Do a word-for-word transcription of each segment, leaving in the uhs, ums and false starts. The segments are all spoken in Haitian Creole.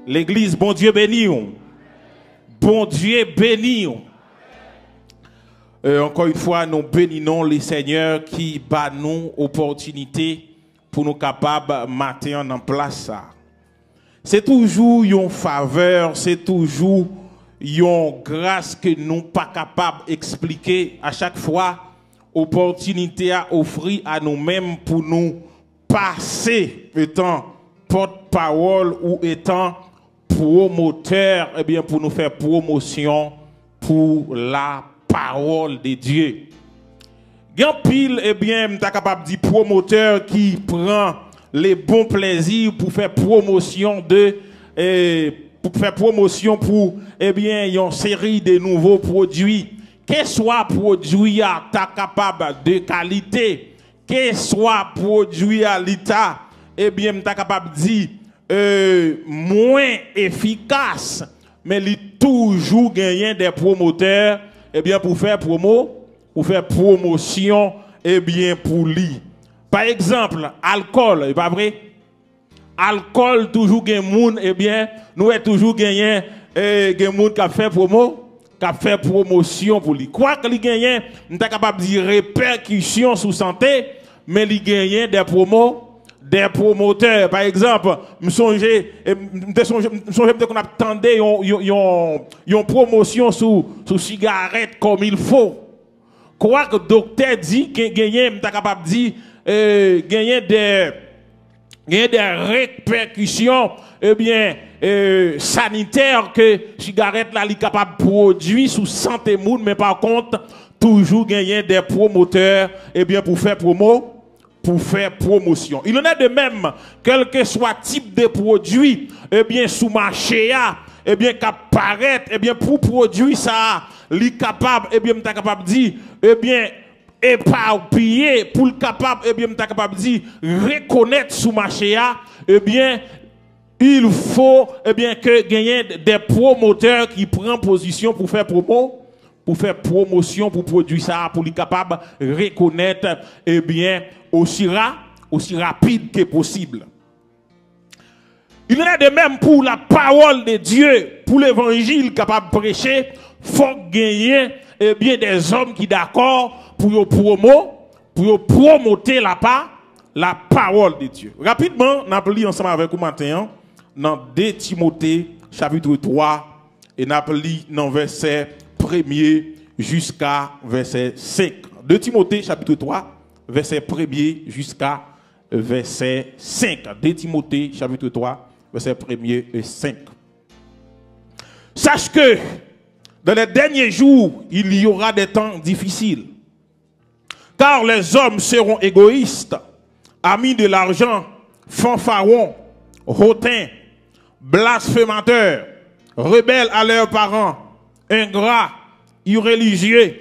Legliz, Bondye beni w. Bondye beni w. Euh, encore une fois, nou beni non le Seigneur ki ba nou opòtinite pou nou kapab maten an nan plas sa. Se toujou yon favè, se toujou yon gras ke nou pa kapab eksplike. A chak fwa, opòtinite a ofri a nou menm pou nou pase etan pòtpawòl ou etan pwomotè, ebyen, pou nou fè pwomosyon pou la parole de Dieu. Gen anpil, ebyen, m ta kapab di pwomotè ki pran le bon plèzi pou fè pwomosyon de, eh, pou fè pwomosyon pou, ebyen, yon seri de nouvo pwodui. Keswa pwodui a ta kapab de kalite, keswa pwodui a li ta, ebyen, m ta kapab di, eh, mwen efikas, men li toujou genyen de pwomotè, ebyen, pou fè pwomo, pou fè pwomosyon, ebyen, pou li. Pa egzanp, alkòl, e pa vre? Alkòl toujou gen moun, ebyen, nou wè toujou genyen, eh, gen moun k ap fè pwomo, k ap fè pwomosyon pou li. Kwak li genyen, m ta kapab di repèkisyon sou sante, men li genyen de pwomo, de pwomotè. Pa egzanp, m sonje, eh, m te sonje, m sonje m te konn ap tande yon, yon, yon, yon pwomosyon sou, sou sigarèt comme il faut. Kwak doktè di ke genyen, m ta kapab di, eh, genyen de, genyen de repèkisyon, ebyen, eh, sanitè ke sigarèt la li kapab pwodui sou sante moun, men pa kont, toujou genyen de pwomotè, ebyen, pou fè pwomo, pou fè pwomosyon. Il en est de même, kèlkeswa tip de pwodui, ebyen, sou mache a, ebyen, k ap parèt, ebyen, pou pwodui sa a, li kapab, ebyen, m ta kapab di, ebyen, epapiye, pou l kapab, ebyen, m ta kapab di, rekonèt sou mache a, ebyen, il faut, ebyen, ke genyen de pwomotè ki pran pozisyon pou fè pwomo, pou fè pwomosyon pou pwodui sa a, pou li kapab rekonèt, ebyen, osi ra-, osi rapid ke posib. Il en est de même pour la parole de Dieu, pou levanjil kapab preche, fòk genyen, ebyen, de zòm ki dakò pou yo pwomo, pou yo pwomote la pa-, la parole de Dieu. Rapidman, n ap li ansanm avèk ou maten an, nan de Timote, chapit twa, e n ap li nan vèsè premye jiska vèsè senk. De Timote, chapit twa, vèsè premye jiska vèsè senk. De Timote, chapit twa, vèsè premye e senk. Sache que dans les derniers jours, il y aura des temps difficiles. Car les hommes seront égoïstes, amis de l'argent, fanfarons, hautains, blasphémateurs, rebelles à leurs parents, ingrats, irréligieux,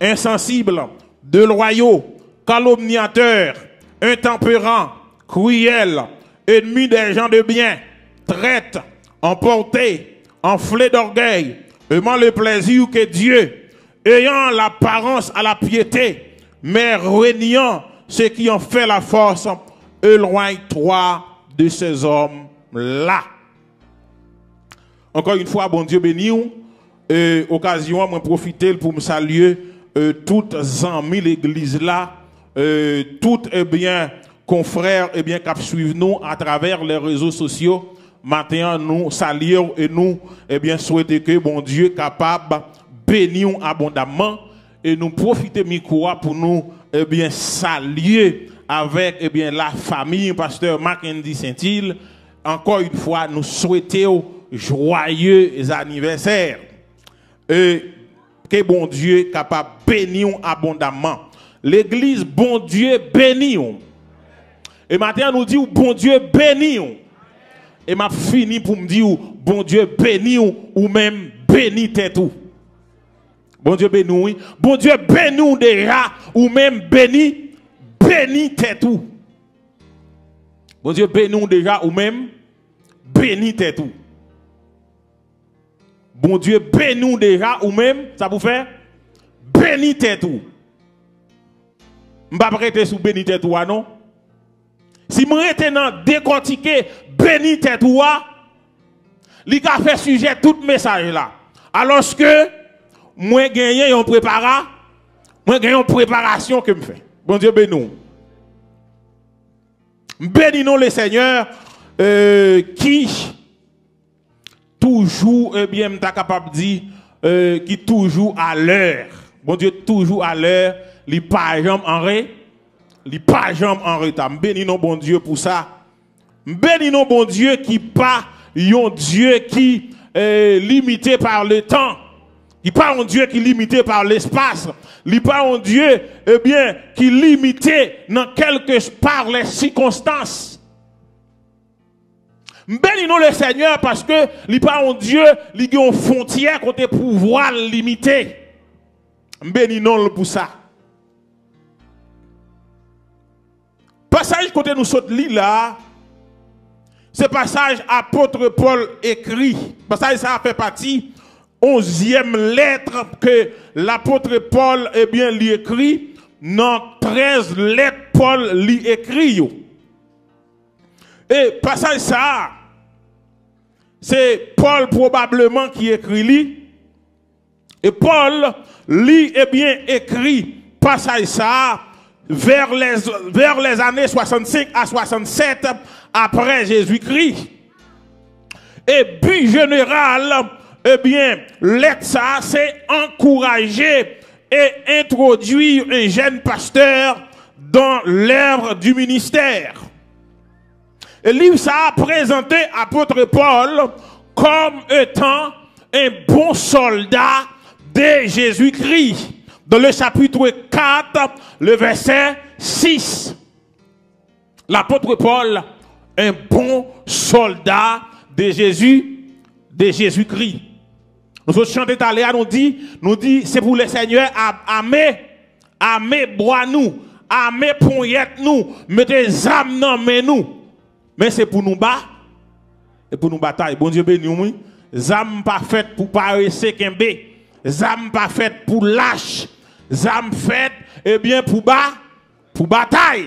insensibles, déloyaux, calomniateurs, intempérants, cruels, ennemis des gens de bien, traîtres, emportés, enflés d'orgueil, aimant le plaisir que Dieu, ayant l'apparence à la piété, mais reniant ce qui en fait la force, éloigne-toi de ces hommes-là. Encore une fois, Bondye beni w. E, okazyon an, mwen pwofite l pou m salye, e, tout zanmi legliz la, e, tout, ebyen, konfrè, ebyen, k ap swiv nou atravè les réseaux sociaux. Maten an, nou salye w e nou, ebyen, swete ke Bondye kapab beni w abondamman. E nou pwofite mikwo a pou nou, ebyen, salye avèk, ebyen, la famille pastè Mackendy Saintil. Encore une fois, nou swete w joyeux anniversaire. E ke Bondye kapab beni w abondamman. Legliz, Bondye beni w. E maten an, nou di w, Bondye beni w. E m ap fini pou m di w, Bondye beni w, ou menm beni tèt ou. Bondye beni w, wi. Bondye beni w deja, ou menm beni, beni tèt ou. Bondye beni w deja, ou menm, beni tèt ou. Bondye beni w deja, ou menm, sa pou fè? Beni tèt ou. M p ap rete sou beni tèt ou a, non. Si m rete nan dekòtike beni tèt ou a, Li ka fè sijè tout mesaj la. Alòske mwen genyen yon prepara, mwen gen yon preparasyon ke m fè. Bondye beni w. M beni non Lesenyè, euh, ki toujou, ebyen, m ta kapab di, euh, ki toujou alè. Bondye toujou alè, li pa janm an re-, li pa janm an reta. M beni non Bondye pou sa. M beni non Bondye ki pa yon Dye ki, eh, limite pa letan. Li pa yon Dye ki limite pa lespas. Li pa yon Dye, ebyen, ki limite nan kèlke, pa les sikonstans. M beni non Lesenyè paske li pa yon Dye, li gen yon fwontyè kote pouvwa l limite. M beni non l pou sa. Pasaj kote nou sot li la, se pasaj apot Pòl ekri. Pasaj sa a fè pati onzyèm lèt ke lapot Pòl, ebyen, li ekri nan trèz lèt Pòl li ekri yo. E pasaj sa a, se Pòl pwobableman ki ekri li. E Pòl, li, ebyen, ekri pasaj sa a vers les, vers les années soixante-cinq à soixante-sept après Jésus-Christ. E bi jeneral, ebyen, lèt sa a, se ankouraje et introduire un jeune pasteur dans l'œuvre du ministère. E liv sa a prezante apot Pòl kòm etan un bon soldat de Jésus-Christ. Dans le chapitre quatre, le verset six. L'apôtre Paul, un bon soldat de Jésus, de Jésus-Christ. Nou sot chante talè a, nou di, nou di, se pou Lesenyè a-, ame, ame bwa nou, ame ponyèt nou, mete zam nan men nou. Men se pou nou ba-, e pou nou batay. Bondye beni w, wi. Zam pa fèt pou parese kenbe. Zam pa fèt pou lach. Zam fèt, ebyen, pou ba-, pou batay.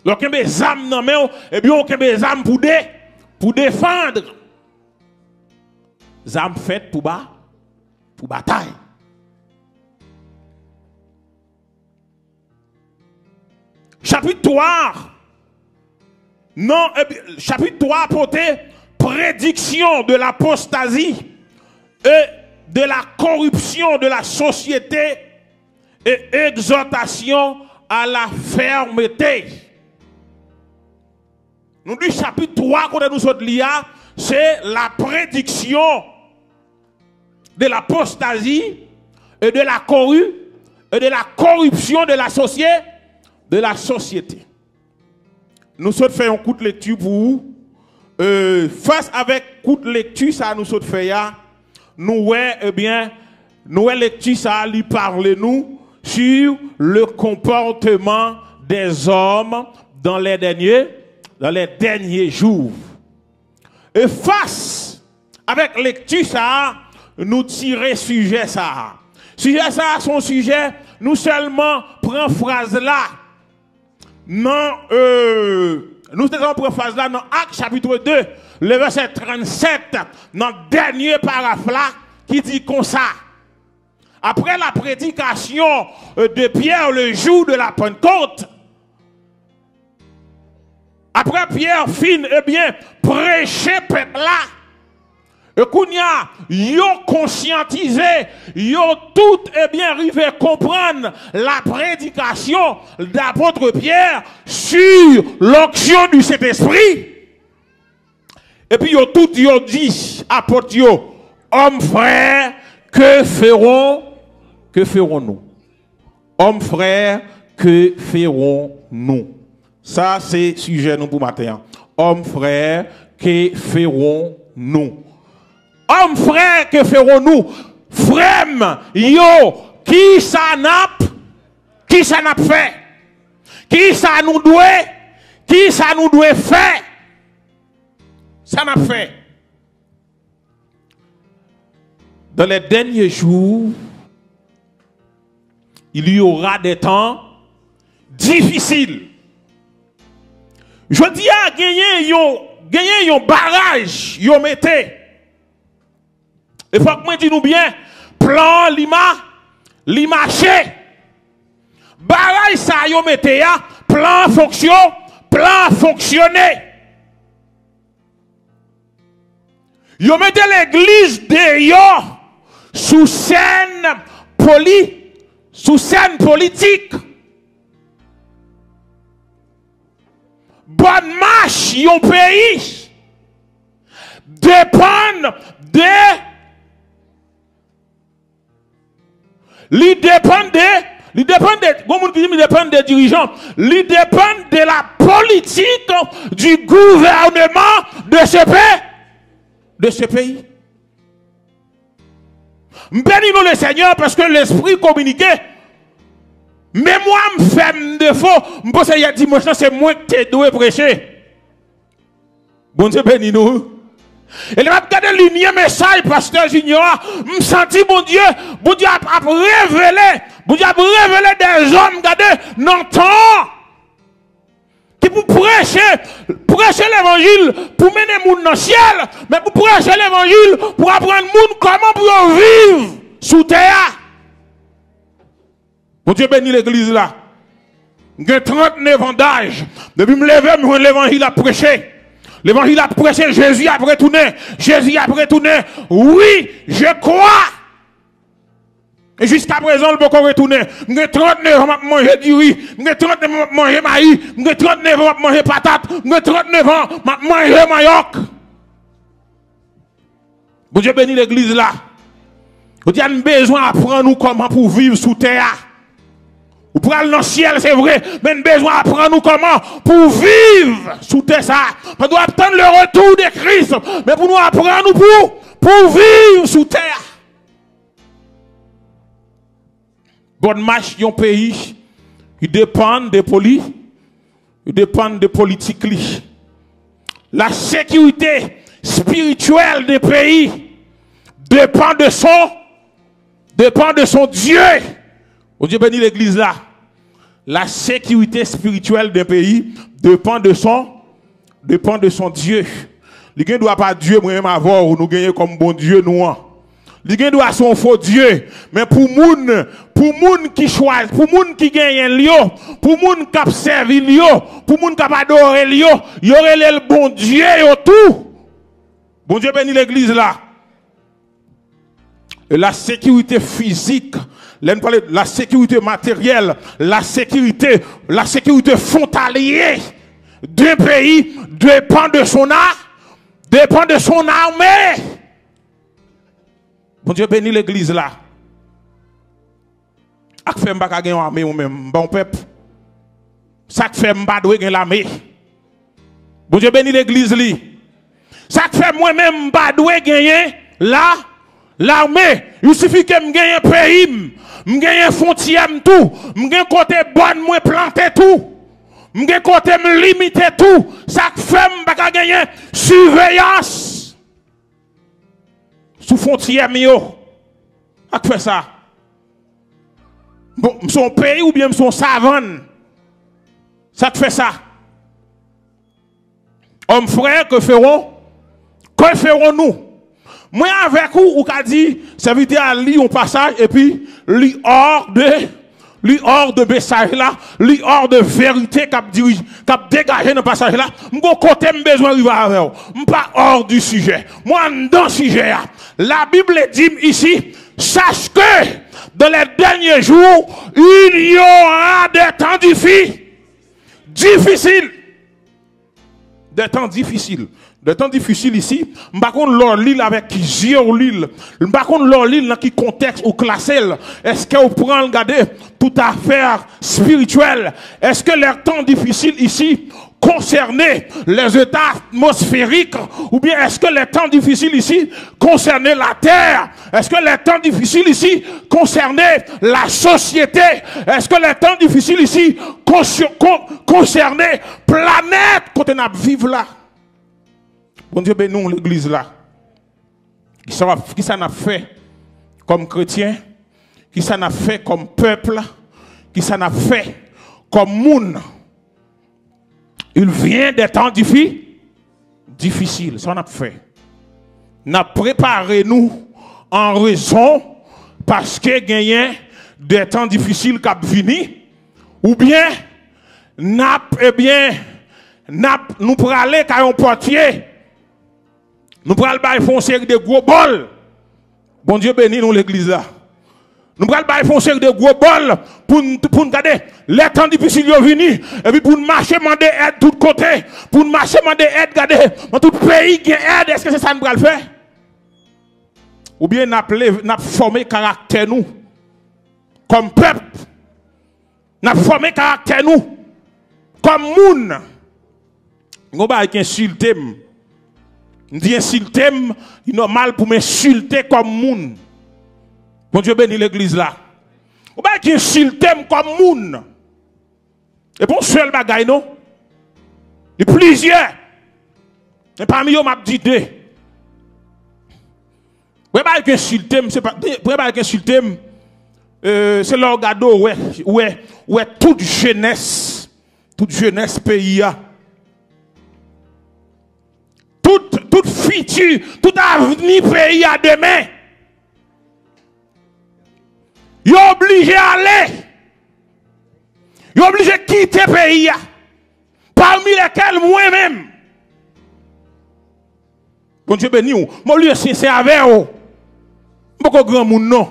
Lè w kenbe zam nan men w, ebyen, w kenbe zam pou de-, pou defann. Zam fèt pou ba-, pou batay. Chapit twa, non, eh, chapit twa pote prédiction de l'apostasie et de la corruption de la société et exhortation à la fermeté. Nou di chapit twa kote nou sot li a, se la prédiction de l'apostasie et de la corru-, et de la corruption de la socie-, de la société. Nou sot fè yon kout lekti pou ou. Euh, fas avèk kout lekti sa nou sot fè a, nou wè, ebyen, nou wè lekti sa li pale nou sur le comportement des hommes dans les derniers, dans les derniers jours. E fas avèk lekti sa a, nou tire sijè sa a. Sijè sa a se yon sijè, nou sèlman pran fraz la. Nan, euh, nou te pran fraz la nan Ak chapit de, le vèsè trannsèt, nan dènye paraf la, ki di konsa. Après la prédication, euh, de Pierre le jour de la Pentecôte, apre Pyè fin, ebyen, preche pèp la, e kounye a, yo konsyantize, yo tout, ebyen, rive konprann la prédication d'apôtre Pierre sur l'onction du Saint-Esprit. Epi yo tout, yo di apot yo, Hommes, frères, que ferons, que ferons-nous? Hommes, frères, que ferons-nous? Sa se sijè nou pou maten an. Hommes, frères, que ferons-nous? Hommes, frères, que ferons-nous? Frè m yo, ki sa n ap, ki sa n ap fè? Ki sa nou dwe, ki sa nou dwe fè? Sa n ap fè? Dans les derniers jours, il y aura des temps difficiles. Jodi a, genyen yon Genyen yon baraj yo mete. E fòk mwen di nou byen, plan an li ma, li mache. Baraj sa yo mete a, plan an fonksyon, plan an fonksyone. Yo mete legliz deyò sou sèn poli, sou sèn politik. Bòn mach yon peyi depann de, li depann de, li depann de, gon moun ki di li depann de dirijan, li depann de la politique du gouvernement de ce pays, de ce pays. M beni non Lesenyè paske lespri kominike. Memwa m fè m defo. M panse yè dimanch lan se mwen ki te dwe preche. Bondye beni nou. E lè m ap gade linye mesaj pastè Junior a, m santi Bondye, Bondye ap, ap revele, Bondye ap revele dèzòm, gade, nan tan an, ki pou preche, preche levanjil pou mennen moun nan syèl, men pou preche levanjil pou aprann moun kòman pou yo viv sou tè a. Bondye beni legliz la. M gen trannnev an daj. Depi m leve, m jwenn levanjil ap preche. Levanjil ap preche, Jezi ap retounen. Jezi ap retounen. Wi, je kwa. E jiskaprezan, l poko retounen. M gen trannnev an, m ap manje diri. M gen trannnev an, m ap manje mayi. M gen trannnev an, m ap manje patat. M gen trannnev an, m ap manje manyòk. Bondye beni legliz la. Jodi a, n bezwen aprann ou kòman pou w viv sou tè a. Ou pral nan syèl, se vre, men n bezwen aprann ou kòman pou w viv sou tè sa a. Pandan w ap tann le retour de Christ, men pou nou aprann ou pou, pou w viv sou tè a. Bòn mach yon peyi, li depann de poli-, li depann de politik li. La sécurité spirituelle d'un pays dépend de son, dépend de son Dieu. Bondye beni legliz la. La sécurité spirituelle d'un pays dépend de son, dépend de son Dieu. Li gen dwa pa Dye mwen menm avè w nou genyen kòm Bondye nou an. Li gen dwa se yon fo Dye, men pou moun, pou moun ki chwazi, pou moun ki genyen l yo, pou moun k ap sèvi l yo, pou moun k ap adore l yo, yo rele l Bondye yo tou. Bondye beni legliz la. E la sécurité physique, lè n pale de la sécurité matérielle, la sécurité, la sécurité frontalière d'un pays dépend de son a-, dépend de son armée. Bondye beni legliz la. Sa k fè m pa ka gen yon ame mwen menm, m pa yon pèp. Sa k fè m pa dwe gen lame. Bondye beni legliz li. Sa k fè mwen menm m pa dwe genyen la, lame. Il suffit ke m genyen peyi m, m genyen fwontyè m tou, m gen kote bòn mwen plante tou, m gen kote m limite tou. Sa k fè m pa ka genyen siveyans sou fwontyè m yo. Sa k fè sa? Bon, m se yon peyi oubyen m se yon savann? Sa k fè sa? Homme frère, que ferons, que ferons-nous? Mwen avèk ou, ou ka di, sèvitè a li yon pasaj, epi li hors de, li hors de mesaj la, li hors de verite k ap dirij-, k ap degaje nan pasaj la. M gon kote m bezwen rive avè w. M pa hors du sujet. Mwen anndan sijè a. La Bible dit ici, sache que dans les derniers jours, il y aura des temps diffi-, difficiles. Des temps difficiles. Des temps difficiles ici, m pa konn lè w li l avèk ki zye w li l. M pa konn lè w li l nan ki kontèks ou klase l. Èske w pran l gade tout afè espirityèl? Est-ce que les temps difficiles ici concernent les états atmosphériques, ou bien est-ce que les temps difficiles ici concernent la terre? Est-ce que les temps difficiles ici concernent la société? Est-ce que les temps difficiles ici con-, con-, concernent planèt kote n ap viv la? Bondye beni w, legliz la. Kisa w ap, kisa n ap fè kòm kretyen? Kisa n ap fè kòm pèp? Kisa n ap fè kòm moun? Il vient des temps diffi-, difisil. Sa n ap fè? N ap prepare nou an rezon paske genyen de tan difisil k ap vini, oubyen n ap, ebyen, n ap, nou prale kay yon pòtye, nou pral bay fè yon seri de gwo bòl. Bondye beni nou, legliz la. Nou pral bay fè yon seri de gwo bòl pou n, pou n gade lè tan difisil yo vini, epi pou n mache mande èd tout kote, pou n mache mande èd, gade, nan tout peyi gen èd. Èske se sa n pral fè? Oubyen n ap leve, n ap fòme karaktè nou kòm pèp? N ap fòme karaktè nou kòm moun. Gon bagay ki ensilte m. M di ensilte m, li nòmal pou m ensilte kòm moun. Bondye beni legliz la. Gon bagay ki ensilte m kòm moun. E pa yon sèl bagay, non. Li plizyè. E pami yo, m ap di de. Premye bagay ki ensilte m, se pa, premye bagay ki ensilte m, euh, se lè w gade, w wè, w wè, w wè tout jenès, tout jenès peyi a. Tout, tout fiti, tout avni peyi a demen. Yo oblije ale. Yo oblije kite peyi a. Pami lèkèl mwen menm. Bondye beni w. Mwen li sensè avè w. M poko granmoun non.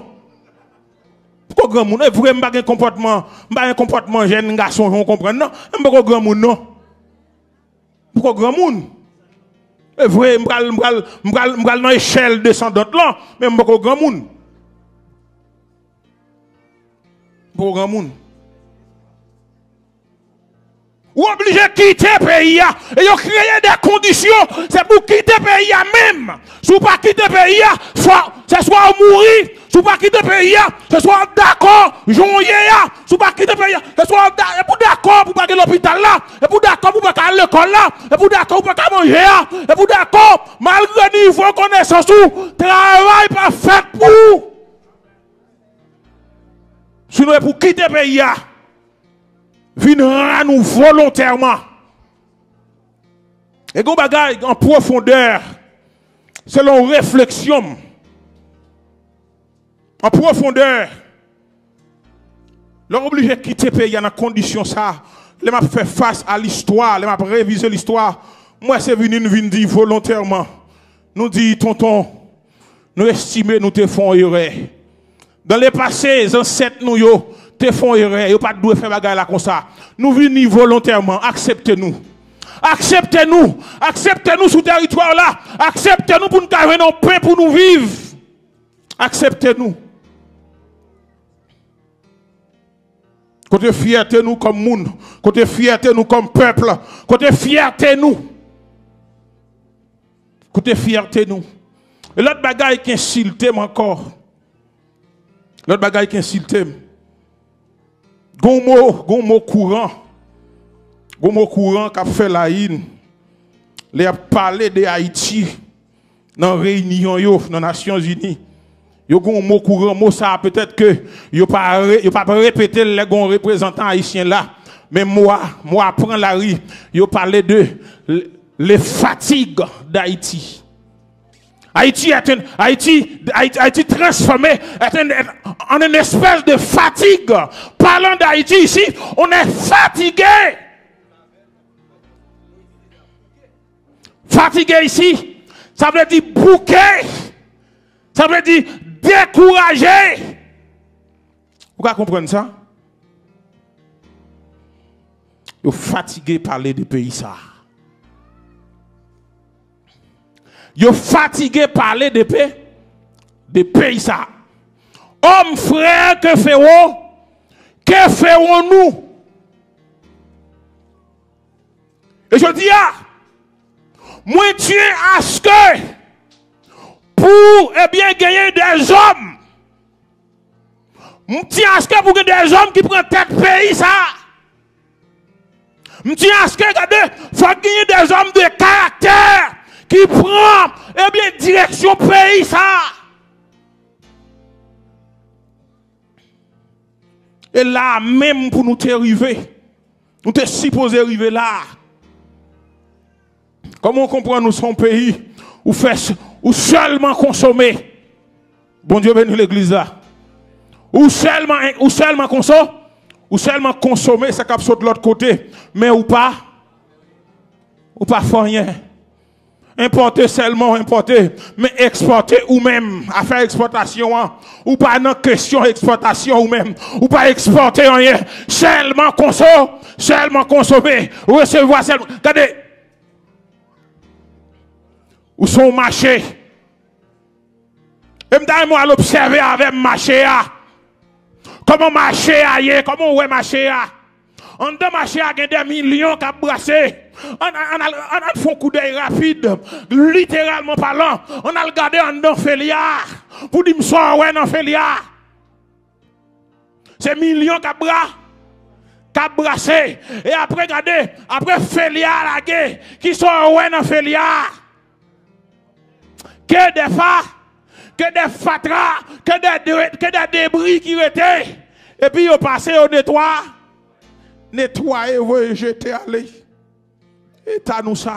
M poko granmoun. E vre m pa gen konpòtman, m pa gen konpòtman jèn gason jan w konprann nan. M poko granmoun non. M poko granmoun. E vre m pral, m pral, m pral, m pral nan echèl desandant lan, men m poko granmoun. M poko granmoun. Ou oblije kite peyi a. E yo kreye de kondisyon. Se pou kite peyi a menm. Si w pa kite peyi a, fò, se swa w mouri. Si w pa kite peyi a, se swa w dakò jan w ye a. Si w pa kite peyi a, se swa w da-, e pou dakò pou pa gen lopital la. E pou dakò pou pa ka al lekòl la. E pou dakò pou pa ka manje a. E pou dakò, malgre nivo konesans ou, travay pa fèt pou ou. Sinon, e pou kite peyi a. Vin rann ou volontèman. E gon bagay an pwofondè, selon refleksyon m, an pwofondè, lè w oblije kite peyi a nan kondisyon sa, lè m ap fè fas a listwa, lè m ap revize listwa, m wè se vini n vin di volontèman. Nou di, tonton, nou estime nou te fè yon erè. Dan lepase, zansèt nou yo te fè yon erè. Yo pa t dwe fè bagay la konsa. Nou vini volontèman. Aksepte nou. Aksepte nou. Aksepte nou sou tèritwa la. Aksepte nou pou n ka jwenn yon pen pou nou viv. Aksepte nou. Kote fyète nou kòm moun? Kote fyète nou kòm pèp? Kote fyète nou? Kote fyète nou? E lòt bagay ki ensilte m ankò. Lòt bagay ki ensilte m. Gon mo, gon mo kouran. Gon mo kouran k ap fè la yin. Lè y ap pale de Ayiti, nan reyinyon yo nan Nasyonzini, yo gen yon mo kouran, mo sa a petèt ke yo pa re-, yo p ap repete l lè gen yon reprezantan ayisyen la. Men mo a, mo a pran lari, yo pale de le, les fatigues d'Haïti. Haïti est un, Haïti, Haïti, Haïti transformé est un, en une espèce de fatigue. Parlant d'Haïti ici, on est fatigué. Fatige isi, sa vle di bouke, sa vle di dekouraje. Ou ka konprann sa? Yo fatige pale de peyi sa. Yo fatige pale de pe-, de peyi sa. Homme, frère, que ferons, que ferons-nous? E jodi a, mwen tiens à ce que pou, ebyen, genyen dèzòm. M tiens à ce que pou gen dèzòm ki pran tèt peyi sa. M tiens à ce que, gade, fòk genyen dèzòm de karaktè ki pran, ebyen, direksyon peyi sa. E la a menm pou nou te rive. Nou te sipoze rive la a. Kòman w konprann ou se yon peyi, ou fè s-, ou sèlman konsome? Bondye beni legliz la. Ou sèlman, ou sèlman konso-, ou sèlman konsome sa k ap sot lòt kote, men ou pa, ou pa fè anyen. Enpòte sèlman w enpòte, men ekspòte ou menm. Afè ekspòtasyon an, ou pa nan kesyon ekspòtasyon ou menm. Ou pa ekspòte anyen. Sèlman konso-, sèlman konsome, resevwa sèlman. Gade, ou se yon mache. E m ta renmen w al obsève avè m mache a. Kòman mache a ye? Kòman w wè mache a? Anndan mache a gen dè milyon k ap brase. Ann, ann, ann al, ann al fè yon koudèy rapid, literalman palan. Ann al gade anndan Felya pou di m sa w wè nan Felya. Se milyon k ap bra-, k ap brase. E apre, gade, apre Felya lage, kisa w wè nan Felya? Ke dè fa-, ke dè fatra, ke dè de-, ke dè debri ki rete. Epi yo pase, yo netwa-, netwaye, voye jete ale. Eta nou sa.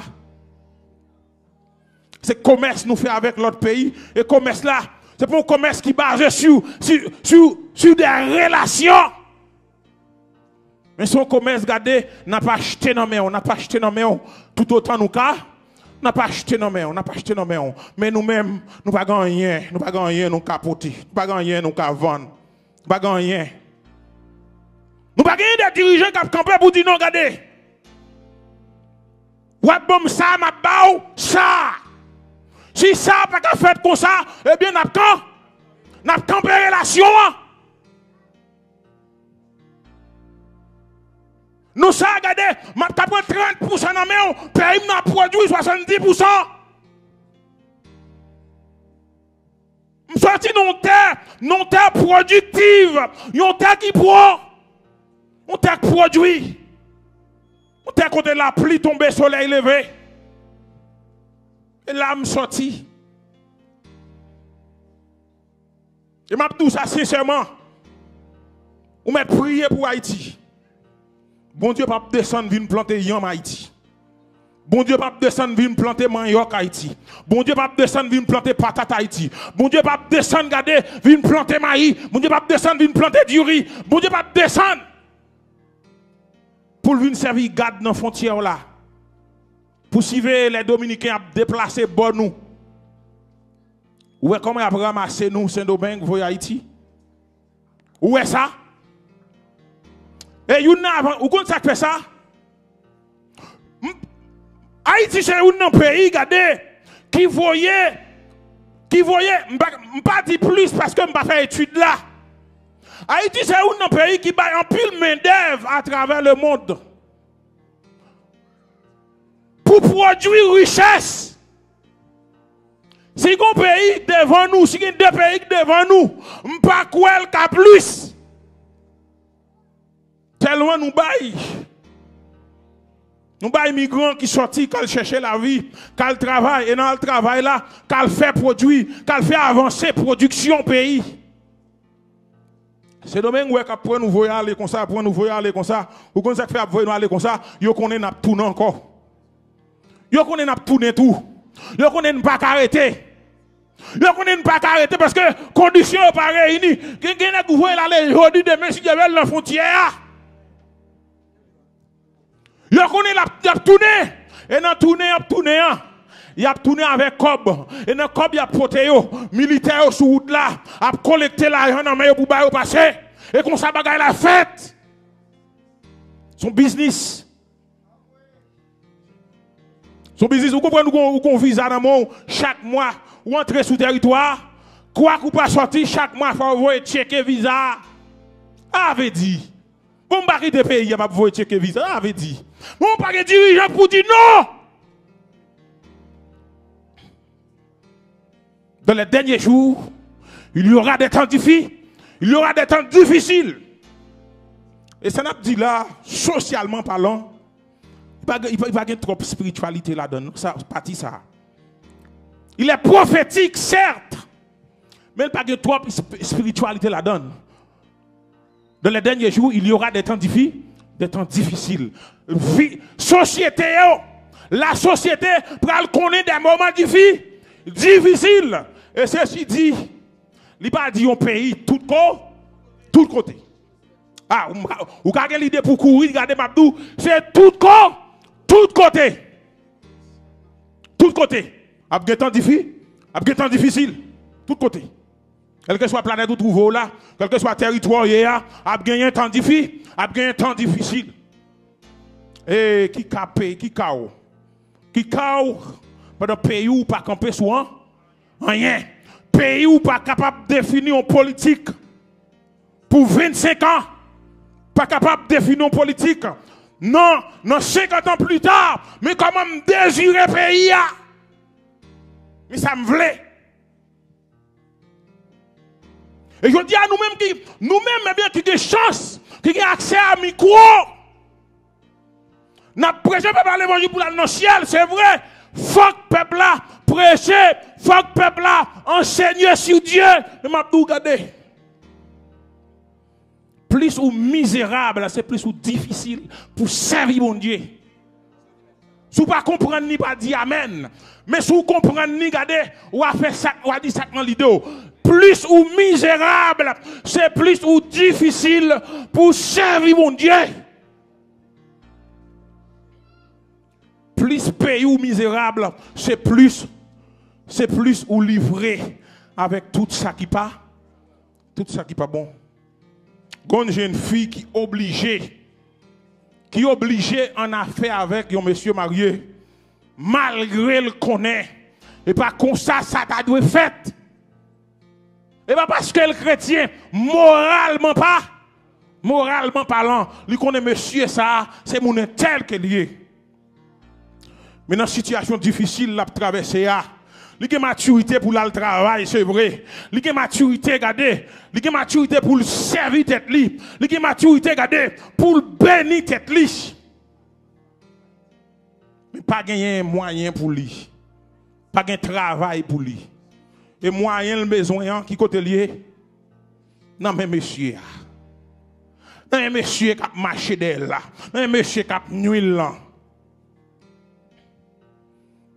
Se komès nou fè avèk lòt peyi. E komès la, se pa yon komès ki baze sou, sou, sou, sou de relasyon. Men se yon komès, gade, n ap achte nan men w, n ap achte nan men w. Toutotan nou ka, n ap achte nan men w, n ap achte nan men w. Men nou menm, nou pa gen anyen, nou pa gen anyen nou ka pote. Nou pa gen anyen nou ka vann. Nou pa gen anyen. Nou pa gen de dirijan k ap kanpe pou di non, gade. W ap ban m sa, m ap ba w sa. Si sa pa ka fèt konsa, ebyen n ap kan-, n ap kanpe relasyon an. Nou sa, gade, m ap ka pran trant pousan nan men w, peyi m nan ap pwodui swasanndis pousan. M soti nan yon tè, nan yon tè pwodiktiv, yon tè ki pwo-, yon tè k pwodui, yon tè kote lapli tonbe, solèy leve. E la m soti. E m ap di w sa sensèman. Ou mèt priye pou Ayiti. Bondye p ap desann vin plante yanm Ayiti. Bondye p ap desann vin plante manyòk Ayiti. Bondye p ap desann vin plante patat Ayiti. Bondye p ap desann, gade, vin plante mayi. Bondye p ap desann vin plante diri. Bondye p ap desann pou l vin sèvi gad nan fwontyè w la. Pou siveye lè Dominiken ap deplase bò nou. Ou wè kòman y ap ranmase nou Sendomeng, voye Ayiti? Ou wè sa? E youn nan avan, ou konn sa k fè sa? M-, Ayiti se youn nan peyi, gade, ki voye, ki voye, m pa, m pa di plis paske m pa fè etid la. Ayiti se youn nan peyi ki bay anpil mendèv atravè lemonn pou pwodui richès. Si gon peyi k devan nou, si gen de peyi k devan nou, m pa kwè l ka plis. Tèlman nou bay. Nou bay migran ki sòti, k al chèche lavi, k al travay, e nan al travay la, k al fè pwodui, k al fè avanse pwodiksyon peyi. Sendomeng wè k ap pran nou voye ale konsa, pran nou voye ale konsa. Ou konn sa k fè y ap voye nou ale konsa? Yo konnen n ap tounen ankò. Yo konnen n ap tounen tou. Yo konnen n pa ka rete. Yo konnen n pa ka rete paske kondisyon yo pa reyini. Gen, gen nèg ou voye l ale jodi, demen, si Dye vle, l nan fwontyè a. Yo konnen l ap, y ap tounen. E nan tounen y ap tounen an, y ap tounen avèk kòb. E nan kòb y ap pote yo, militè yo sou wout la ap kolekte lajan nan men yo pou ba yo pase. E konsa bagay la fèt. Se yon biznis. Se yon biznis. Ou konprann, ou gon, ou gon viza nan men w, chak mwa, ou antre sou tèritwa a, kwak ou pa sòti, chak mwa, fò w voye tcheke viza a. Sa vle di, bon, m pa kite peyi a, m ap voye tcheke viza. Sa vle di, bon, pa gen dirijan k pou di non. Dans les derniers jours, il y aura des temps diffi-, il y aura des temps difficiles. E sa n ap di la, sosyalman palan, li pa, li pa, li pa gen twòp espirityalite ladan l, non, sa, pati sa. Il est prophétique, certes, men li pa gen twòp esp-, espirityalite ladan l. Dans les derniers jours, il y aura des temps diffi-, des temps difficiles. Vi, sosyete yo, Lasosyete pral konnen de moman difi, difisil. E sesi di, li pa di yon peyi, tout ko, tout kote. A, ou, ou ka gen lide pou kouri, gade m ap di w, se tout ko, tout kote. Tout kote. Ap gen tan difi, ap gen tan difisil. Tout kote. Kèlkeswa planèt ou twouve w la, kèlkeswa tèritwa w ye a, ap genyen tan difi, ap genyen tan difisil. E ki ka peyi, ki ka w? Ki ka w pandan peyi w pa kanpe sou an? Anyen. Peyi w pa kapab defini yon politik pou vennsenk an. Pa kapab defini yon politik. Non, nan senkant an pli ta, men kòman m dezire peyi a. Men sa m vle. E jodi a nou menm ki, nou menm, ebyen, ki gen chans, ki gen aksè a mikwo, n ap preche pèp la levanjil pou l al nan syèl, se vre. Fòk pèp la preche, fòk pèp la ansenye sou Dye. Men m ap di w, gade. Plis ou mizerab, se plis ou difisil pou sèvi Bondye. Si w pa konprann li, pa di amèn. Men si w konprann li, gade, w a fè sa, w a di sa k nan lide w. Plis ou mizerab, se plis ou difisil pou sèvi Bondye. Plis peyi w mizerab, se plis, se plis ou livre avèk tout sa ki pa, tout sa ki pa bon. Gon jenn fi ki oblije, ki oblije annafè avèk yon mesye marye, malgre l konnen e pa konsa sa ta dwe fèt. E pa paske l kretyen, moralman pa, moralman palan, li konnen mesye sa a, se moun entèl ke l ye. Men nan sitiyasyon difisil l ap travèse a, li gen matirite pou l al travay, se vre. Li gen matirite, gade, li gen matirite pou l sèvi tèt li. Li gen matirite, gade, pou l beni tèt li. Men pa genyen mwayen pou li. Pa gen travay pou li. E mwayen l bezwen an, ki kote l ye? Nan men mesye a. Nan men mesye k ap mache dèyè l la. Nan men mesye k ap nwi l lan.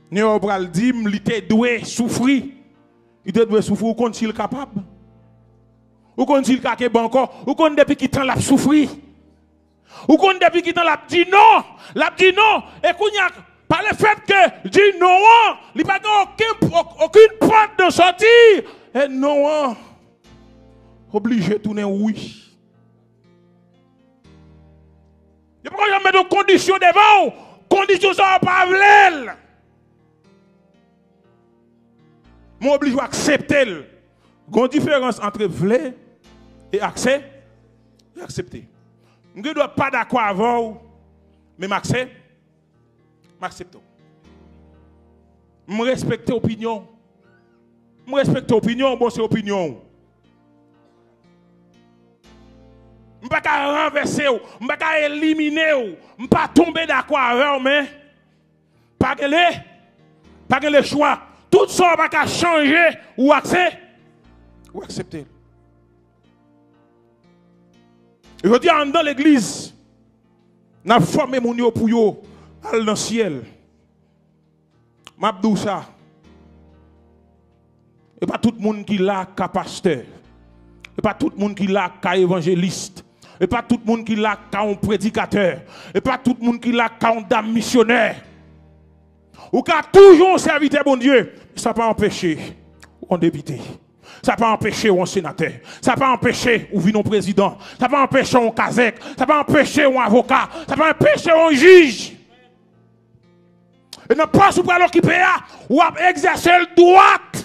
Nèg yo pral di m li te dwe soufri. Li te dwe soufri. Ou konn si l kapab? Ou konn si l ka kenbe ankò? Ou konn depi ki tan l ap soufri? Ou konn depi ki tan l ap di non? L ap di non. E kounye a, pa lefèt ke di non an, li pa gen okenn, ok-, okenn pòt de sòti. E non an oblije tounen wi. Yo poko janm met yon kondisyon devan w. Kondisyon sa a w pa vle l. Men w oblije w aksepte l. Gon diferans ant vle e akse-, e aksepte. M gen dwa pa dakò avè w, men m akse-, m aksepte w. M respekte opinyon w. M respekte opinyon w, bon, se opinyon w. M pa ka ranvèse w, m pa ka elimine w, m pa tonbe dakò avè w, men pa gen le, pa gen lechwa. Tout sa w pa ka chanje, ou akse-, ou aksepte l. Jodi a, anndan legliz, n ap fòme moun yo pou yo al nan syèl. M ap di w sa. E pa tout moun ki la k ka pastè. E pa tout moun ki la k ka evanjelis. E pa tout moun ki la k ka yon predikatè. E pa tout moun ki la k ka yon dam misyonè. Ou ka toujou yon sèvitè Bondye. Sa pa anpeche w yon depite. Sa pa anpeche w yon senatè. Sa pa anpeche ou vin yon prezidan. Sa pa anpeche w yon kazèk. Sa pa anpeche w yon avoka. Sa pa anpeche w yon jij. E nan pòs ou pral okipe a, w ap egzèse l dwat.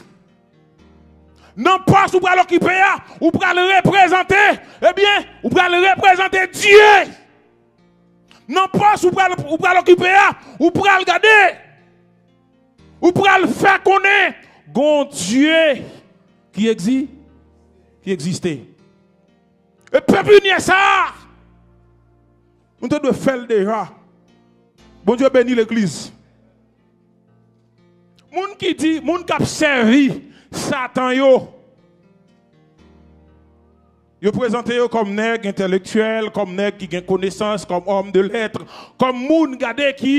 Nan pòs ou pral okipe a, ou pral reprezante, ebyen, ou pral reprezante Dye. Nan pòs ou pral, ou pral okipe a, ou pral gade, ou pral fè konnen gon Dye ki egzi-, ki egziste. E pèp inye sa a, nou te dwe fè l deja. Bondye beni legliz. Moun ki di, moun k ap sèvi Satan yo, Yo prezante yo kòm nèg entèlektyèl, kòm nèg ki gen konesans, kòm homme de lettres, kòm moun, gade, ki,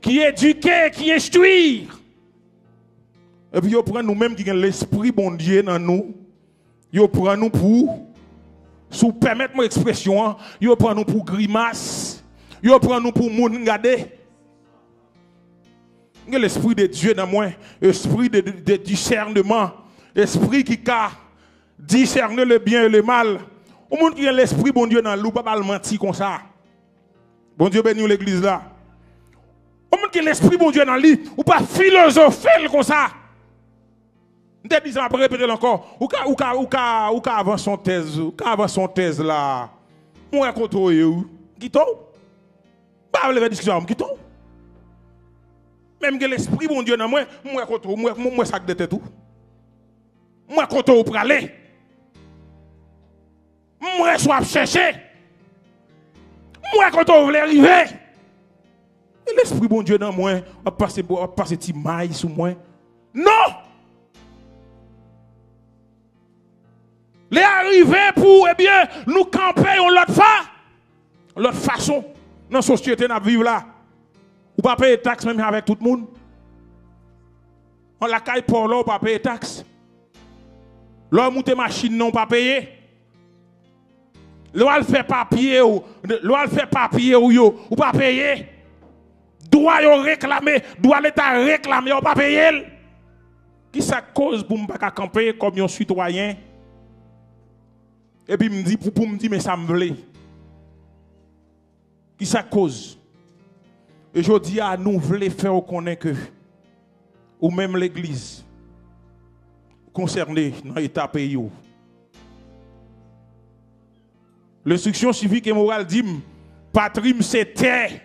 ki edike, ki enstwi. Epi yo pran nou menm ki gen Lespri Bondye nan nou, yo pran nou pou, si w pèmèt mwen ekspresyon an, yo pran nou pou grimas, yo pran nou pou moun, gade. Gen Lespri de Dye nan mwen, esprit de, de, de discernement, espri ki ka discerner le bien et le mal. Yon moun ki gen Lespri Bondye nan li, ou pa ba l manti konsa. Bondye beni w, legliz la. Yon moun ki gen Lespri Bondye nan li, ou pa filozofe l konsa. M te di sa, m ap repete l ankò. Ou ka, ou ka, ou ka, ou ka avanse yon tèz, ou ka avanse yon tèz la. Mwen wè kote w ye, wi. Kite w. M pa vle fè diskisyon avè w, m kite w. Men m gen Lespri Bondye nan mwen, m wè kote w, m wè, m wè sa k dèyè tèt ou. M wè kote w prale. M wè sa w ap chèche. M wè kote w vle rive. E Lespri Bondye nan mwen ap pase, ap pase ti may sou mwen. Non! Lè a rive pou, ebyen, nou kanpe yon lòt fa, lòt fason nan sosyete n ap viv la. Ou pa peye taks menm jan avèk tout moun. An lakay pa w la, ou pa peye taks. Lè w moute machin nan, ou pa peye. Lè w al fè papye w, lè w al fè papye w yo, ou pa peye. Dwa yo reklame, dwa Leta reklame, ou pa peye l. Kisa k koz pou m pa ka kanpe kòm yon sitwayen? Epi m di, pou, pou m di, men sa m vle. Kisa k koz? E jodi a, nou vle fè w konnen ke ou menm legliz konsène nan eta peyi w. Lenstriksyon sivik e moral di m, patri m se tè.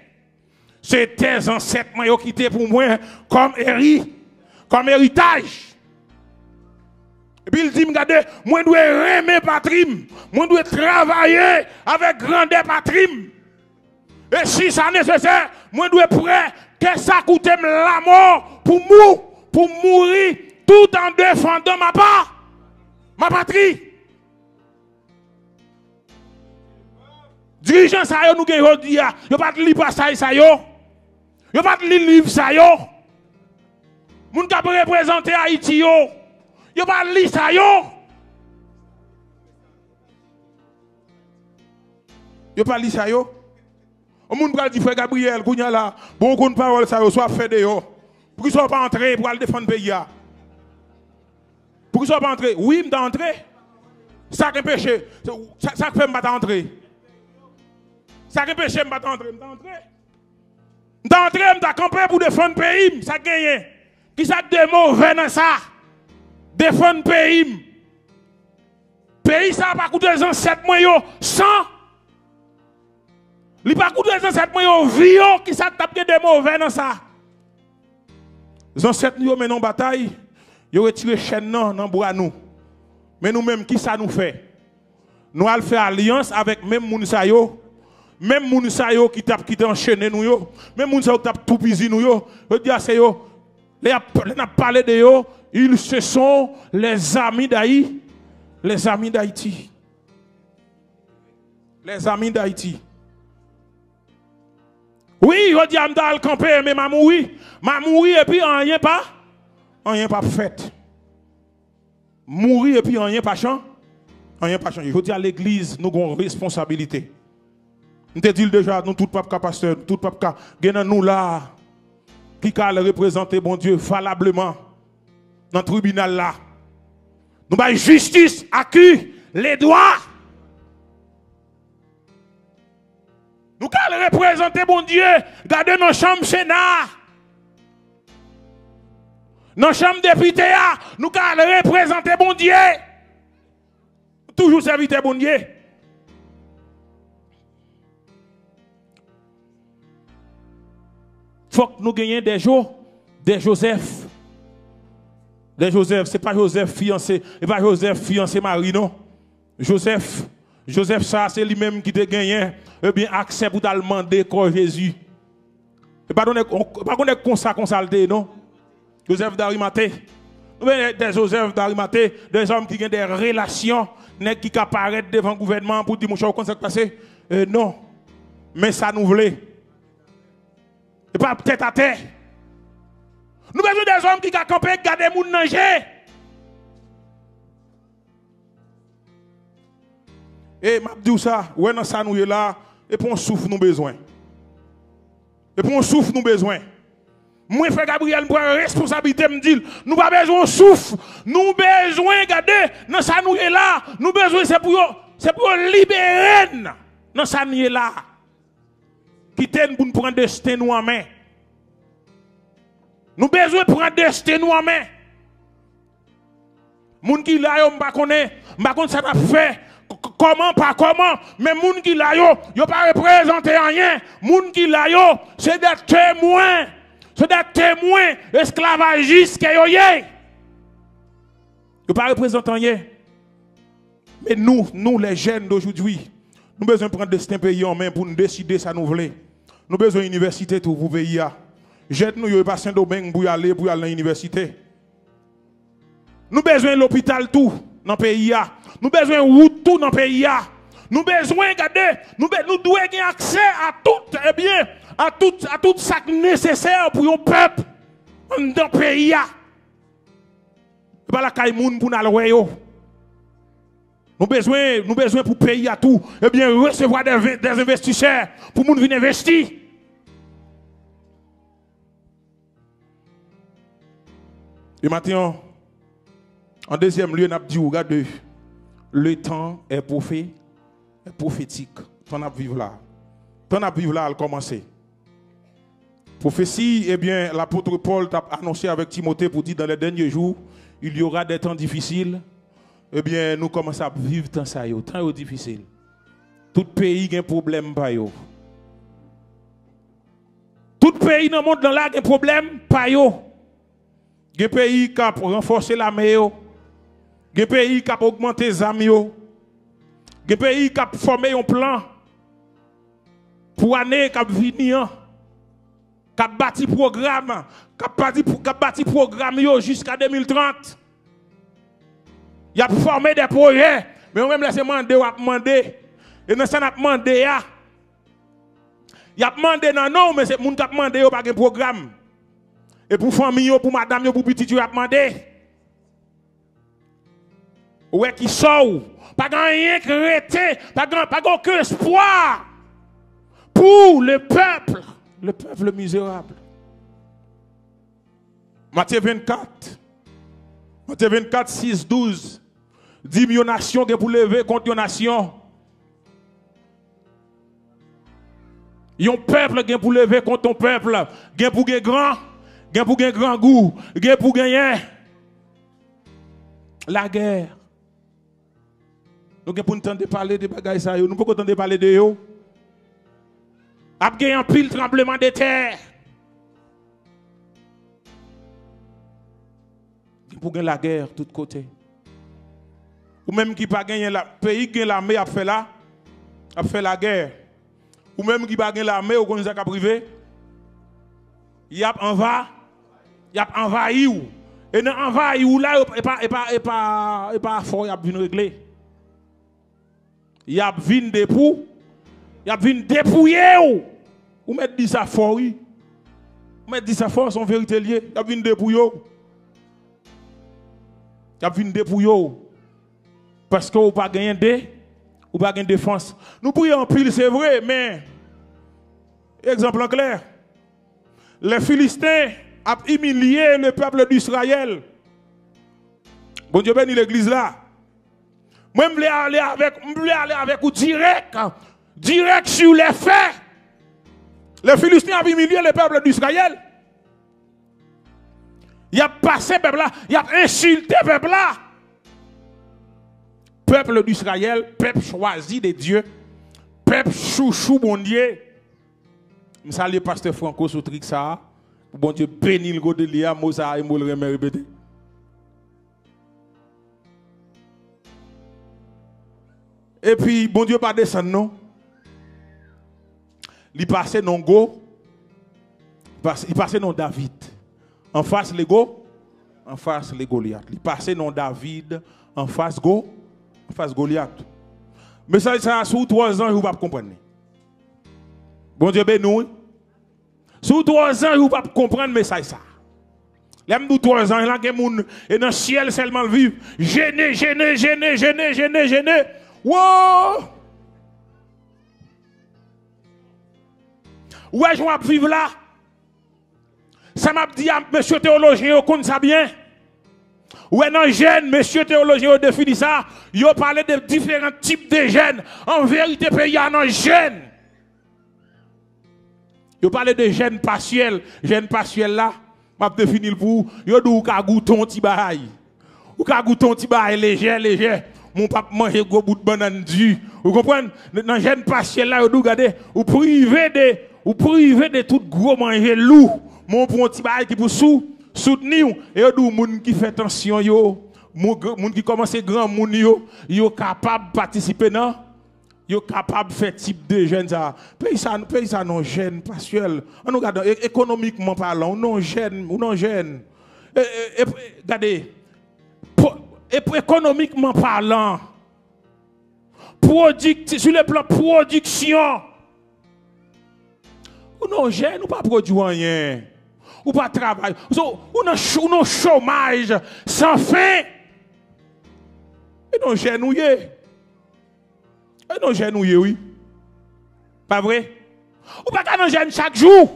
Se tè zansèt mwen yo kite pou mwen kòm eri, kòm eritaj. Epi l di m, gade, mwen dwe renmen patri m, mwen dwe travay avèk grandè patri m. E si sa nesesè, mwen dwe prè, kè sa koute m lamò, pou mou, pou mouri, tout an defandan ma pa, ma patri. Dirijan sa yo nou gen jodi a, yo pa t li pasaj sa yo. Yo pa t li liv sa yo. Moun k ap reprezante Ayiti yo, yo pa li sa yo. Yo pa li sa yo. Yon moun pral di, frè Gabriel, kounye a la, bon, ou konn pawòl sa yo, sa w ap fè deyò. Poukisa w pa antre pou al defann peyi a? Poukisa w pa antre? Wi, m ta antre. Sa k enpeche? Sa, sa k fè m pa ta antre? Sa k enpeche m pa ta antre? M ta antre. M ta antre, m ta kanpe pou defann peyi m. Sa k genyen? Kisa k de movè nan sa? Defann peyi m. Peyi sa a pa koute zansèt mwen yo san. Li pa koute zansèt mwen yo vi yo, kisa k t ap gen de movè nan sa? Zansèt nou yo mennen yon batay, yo retire chèn nan, nan bra nou. Men nou menm, kisa nou fè? Nou al fè alyans avèk menm moun sa yo. Menm moun sa yo ki t ap, ki te anchene nou yo. Menm moun sa yo ki t ap toupizi nou yo. Yo di a se yo. Lè y ap, lè n ap pale de yo, ils, ce sont les amis d'Haï-, les amis d'Haïti. Les amis d'Haïti. Wi, jodi a m ta al kanpe, men m a mouri. M a mouri epi anyen pa, anyen p ap fèt. Mouri epi anyen pa chan-, anyen pa chanje. Jodi a legliz, nou gen yon responsabilite. M te di l deja, nou tout p ap ka pastè, nou tout p ap ka. Gen nan nou la a ki ka al reprezante Bondye valableman nan tribinal la. Nou bay jistis a ki? Ledwa. Nou ka al reprezante Bondye, gade nan chanm Sena a. Nan chanm depite a, nou ka al reprezante Bondye. Toujou sèvitè Bondye. Fòk nou genyen de Jo, de Jozèf. De Jozèf, se pa Jozèf fiyanse, se pa Jozèf fiyanse Mari, non. Jozèf, Jozèf sa, se li menm ki te genyen, ebyen, aksè pou t al mande kò Jezi. E pa t yon nèg, pa t yon nèg konsa, konsa l te ye, non. Jozèf Darimate. Nou gen de Jozèf Darimate, de zòm ki gen de relasyon, Nèg ki ka parèt devan gouvènman an pou di, monchè, ou konn sa k pase? E non. Men sa nou vle. E pa tèt atè. Nou bezwen dèzòm ki ka kanpe gade moun nan je. E m ap di w sa, ou wè nan sa nou ye la, e pa yon souf nou bezwen. E pa yon souf nou bezwen. Mwen, Frè Gabriel, m pran responsablite, m di l, nou pa bezwen yon souf. Nou bezwen, gade, nan sa nou ye la, nou bezwen, se pou yo, se pou yo libere n nan sa n ye la. Kite n pou n pran desten nou an men. Nou bezwen pran desten nou an men. Moun ki la yo, m pa konnen, m pa konn sa n ap fè, k- k- kòman, pa kòman, men moun ki la yo, yo pa reprezante anyen. Moun ki la yo, se de temwen, se de temwen esklavajis ke yo ye. Yo pa reprezante anyen. Men nou, nou, les jeunes d'aujourd'hui, nou bezwen pran desten peyi an men pou n deside sa nou vle. Nou bezwen inivèsite tou pou peyi a. Jèn nou yo, e pa Sendomeng pou y ale, pou y al nan inivèsite. Nou bezwen lopital tou nan peyi a. Nou bezwen wout tou nan peyi a. Nou bezwen, gade, nou, be- nou dwe gen aksè a tout, ebyen, a tout, a tout sa k nesesè pou yon pèp anndan peyi a. E pa lakay moun pou n al wè yo. Nou bezwen, nou bezwen pou peyi a tou, ebyen, resevwa de, de envestisè pou moun vin envesti. E maten an, an dezyèm lye, n ap di w, gade, le temps est prophétique. Tan n ap viv la. Tan n ap viv la, al kòmanse. Pwofesi, ebyen, lapot Pòl t ap anonse avèk Timote pou di, dans les derniers jours, il y aura des temps difficiles. Ebyen, nou kòmanse ap viv tan sa yo. Tan yo difisil. Tout peyi gen pwoblèm pa yo. Tout peyi nan mond lan la gen pwoblèm pa yo. Gen peyi k ap ranfòse lame yo. Gen peyi k ap ogmante zam yo. Gen peyi k ap fòme yon plan pou ane k ap vini an. K ap bati pwogram, k ap bati, k ap bati pwogram yo jiska de mil trant. Y ap fòme de pwojè, men yo menm lè se mande w ap mande. E nan sa n ap mande a, y ap mande nan non w, men se moun k ap mande yo pa gen pwogram. E pou fanmi yo, pou madanm yo, pou pitit yo, y ap mande. Ou wè ki sò w. Pa gen anyen k rete, pa gen, pa gen okenn espwa pou le pèp, le pèp mizerab. Matye vennkat, Matye vennkat, sis, douz, di m yon nasyon gen pou leve kont yon nasyon. Yon pèp gen pou leve kont yon pèp. Gen pou gen gran, gen pou gen grangou, gen pou genyen lagè. Nou gen pou n tande pale de bagay sa yo. Nou poko tande pale de yo. Ap gen anpil tranbleman de tè. Gen pou gen lagè tout kote. Ou menm ki pa genyen la, peyi ki gen lame ap fè la, ap fè lagè. Ou menm ki pa gen lame, ou konn sa k ap rive? Y ap anva, y ap anvayi w. E nan anvayi w la, yo, e pa, e pa, e pa, e pa afè w y ap vin regle. Y ap vin depou, y ap vin depouye w. Ou mèt di sa fò, wi. Ou mèt di sa fò, se yon verite l ye. Y ap vin depouye w. Y ap vin depouye w. Paske ou pa genyen de, ou pa gen defans. Nou priye anpil, se vre, men egzanp lan klè. Les Philistins ap imilye le peuple d'Israël. Bondye beni legliz la. Mwen, m vle ale avèk, m vle ale avèk ou dirèk. Dirèk sur les faits. Les Philistins ap imilye le peuple d'Israël. Y ap pase pèp la, y ap ensilte pèp la. Peuple d'Israël, pèp chwazi de Dye, pèp chouchou Bondye. M salye pastè Franco sou trik sa a. Pou Bondye beni l kote l ye a, mo sa a e mo l renmen repete. Epi Bondye pa desann non. Li pase non Go, li pase, li pase non David. Anfas le Go, anfas le Golyat. Li pase non David, anfas Go, Fas Golyat. Mesaj sa a, si w twò zanj, ou p ap konprann li. Bondye beni w, wi. Si w twò zanj, ou p ap konprann mesaj sa a. Lè m di w twò zanj la, gen moun, e nan syèl sèlman l viv. Jene, jene, jene, jene, jene, jene. Wo! Ou wè jan w ap viv la? Sa m ap di a, mesye teyolojyen yo konn sa byen. Ou wè nan jèn, mesye teyolojyen yo defini sa, yo pale de diferan tip de jèn. An verite, peyi a nan jèn. Yo pale de jèn pasyèl. Jèn pasyèl la, m ap defini l pou ou. Yo di w ou ka goute yon ti bagay. Ou ka goute yon ti bagay lejè, lejè. Men w p ap manje gwo bout bannann di. Ou konprann? Nan jèn pasyèl la, yo di w, gade, ou prive de, ou prive de tout gwo manje lou. Men w pran yon ti bagay ki pou sou, soutni w. E yo di w, moun ki fè tansyon yo, moun, moun ki kòmanse granmoun yo, yo kapab patisipe nan, yo kapab fè tip de jèn sa. Peyi sa, peyi sa nan jèn pasyèl. Ann nou gade, e-, ekonomikman palan, ou nan jèn, ou nan jèn. E, e, e, gade, po-, e, ekonomikman palan, pwodikti-, sou le plan pwodiksyon, ou nan jèn, ou pa pwodui anyen. Ou pa travay. So, ou nan ch-, ou nan chomaj san fen. E nan jèn ou ye. E nan jèn ou ye, wi. Pa vre? Ou pa ka nan jèn chak jou.